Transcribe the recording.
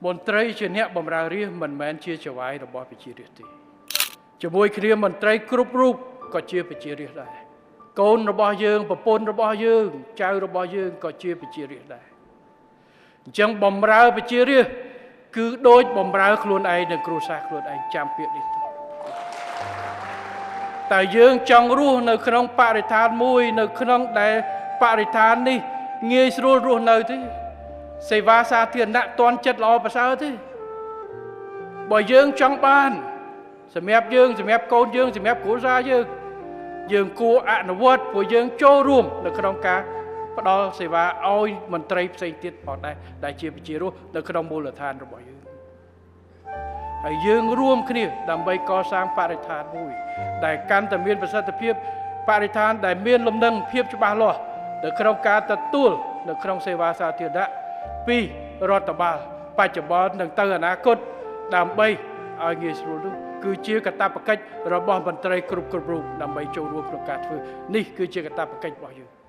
មន្ត្រីជាអ្នកបម្រើរាស្ត្រមិនមែនជាចៅហ្វាយរបស់ប្រជារាស្ត្រទេជាមួយគ្នាមន្ត្រីគ្រប់រូបក៏ជាប្រជារាស្ត្រដែរកូនរបស់យើងប្រពន្ធរបស់យើងចៅរបស់យើងក៏ជាប្រជារាស្ត្រដែរអញ្ចឹងបំរើប្រជារាស្ត្រគឺដូចបំរើខ្លួនឯងនិងគ្រួសារខ្លួនឯងចាំពាក្យនេះទៅតែយើងចង់រស់នៅក្នុងបរិស្ថានមួយនៅក្នុងដែលបរិស្ថាននេះងាយស្រួលរស់នៅទេសេវាសាធារណៈទាន់ចិត្តល្អប្រសើរទេបើយើងចង់បានសម្រាប់យើងសម្រាប់កូនយើងសម្រាប់គ្រួសារយើងយើងគួរអនុវត្តព្រោះយើងចូលរួមនៅក្នុងការផ្ដល់សេវាឲ្យមន្ត្រីផ្សេងទៀតផងដែរដែលជាប្រជារាស្ត្រនៅក្នុងមូលដ្ឋានរបស់យើងហើយយើងរួមគ្នាដើម្បីកសាងបរិស្ថានមួយដែលកាន់តែមានប្រសិទ្ធភាពបរិស្ថានដែលមានលំនឹងភាពច្បាស់លាស់នៅក្នុងការទទួលនៅក្នុងសេវាសាធារណៈពីរដ្ឋបាលបច្ចុប្បន្ននិងទៅអនាគតដើម្បីឲ្យងាយស្រួលនោះគឺជាកាតព្វកិច្ចរបស់មន្ត្រីគ្រប់រូបដើម្បីចូលរួមក្នុងការធ្វើនេះគឺជាកាតព្វកិច្ចរបស់យើង។